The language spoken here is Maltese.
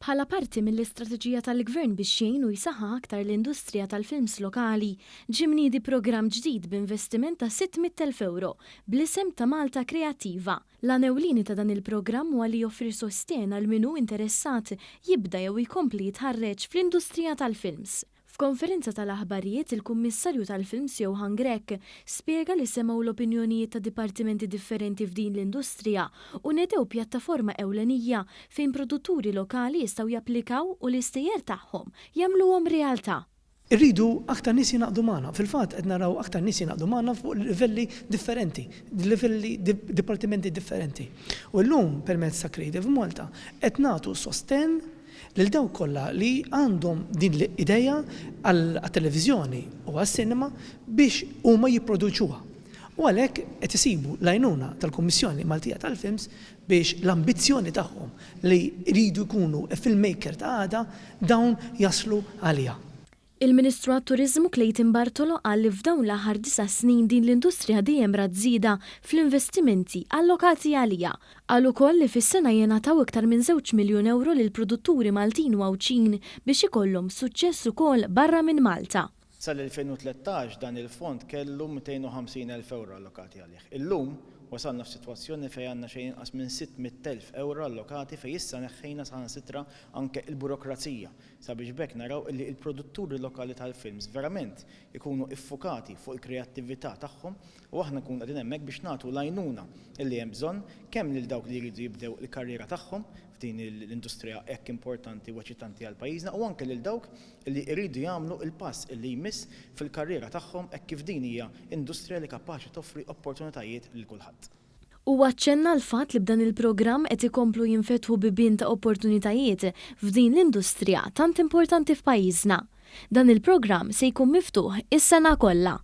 Bħala parti mill-istrateġija tal-Gvern biex jgħin u jsaħħaħ aktar l-industrija tal-films lokali, ġie mniedi programm ġdid b'investiment ta' 600,000 ewro bl-isem ta' Malta Kreattiva. L-għan ewlieni ta' dan il-programm huwa li joffri sostenn għal min hu interessat jibda jew jkompli jitħarreġ fl-industrija tal-films. F'konferenza tal-aħbarijiet, il-Kummissarju tal-Films Johann Grech spjega li semgħu l-opinjonijiet ta' dipartimenti differenti f'din l-industrija u nedew pjattaforma ewlenija fejn produtturi lokali jistgħu japplikaw u l-istejjer tagħhom jagħmluhom realtà. Irridu aktar nies jingħaqdu magħna. Fil-fatt qed naraw aktar nies jingħaqdu magħna fuq livelli differenti, livelli dipartimenti differenti. U llum permezz ta' Creative Malta qed nagħtu sostenn lil dawk kollha li għandhom din l-idea għat-televiżjoni u għas-cinema biex huma jipproduċuha. U għalhekk qed isibu l-għajnuna tal-Kummissjoni Maltija tal-Films biex l-ambizzjoni tagħhom li jridu jkunu filmmaker ta' għada dawn jaslu għaliha. Il-Ministru għat-Turiżmu Clayton Bartolo qal li f'dawn l-aħħar disa' snin din l-industrija dejjem rat żieda fl-investimenti allokati għaliha. Qal ukoll li fis-sena jingħataw iktar minn żewġ miljun ewro lill-produtturi Maltin u Għawdxin biex ikollhom suċċess ukoll barra minn Malta. Sal-2013 dan il-fond kellu 250 elf ewro allokati għalih. Illum wasalna f'sitwazzjoni fejn għandna xejn inqas minn 600 elf ewro allokati fejn issa neħħejna saħansitra anke l-burokrazija sabiex b'hekk naraw illi l-produtturi lokali tal-films verament ikunu iffukati fuq il-kreattività tagħhom u aħna nkunu qegħdin hemmhekk biex nagħtu l-għajnuna illi hemm bżonn kemm lil dawk li jridu jibdew il-karriera tagħhom f'din l-industrija hekk importanti u eċitanti għal pajjiżna u anke lil dawk illi jridu jagħmlu l-pass illi jmiss fil-karriera tagħhom hekk kif din hija industrija li kapaċi toffri opportunitajiet lil kulħadd. Huwa aċċenna għall-fatt li b'dan il-programm qed ikomplu jinfetħu bibien ta' opportunitajiet f'din l-industrija tant importanti f'pajjiżna. Dan il-programm se jkun miftuħ is-sena kollha.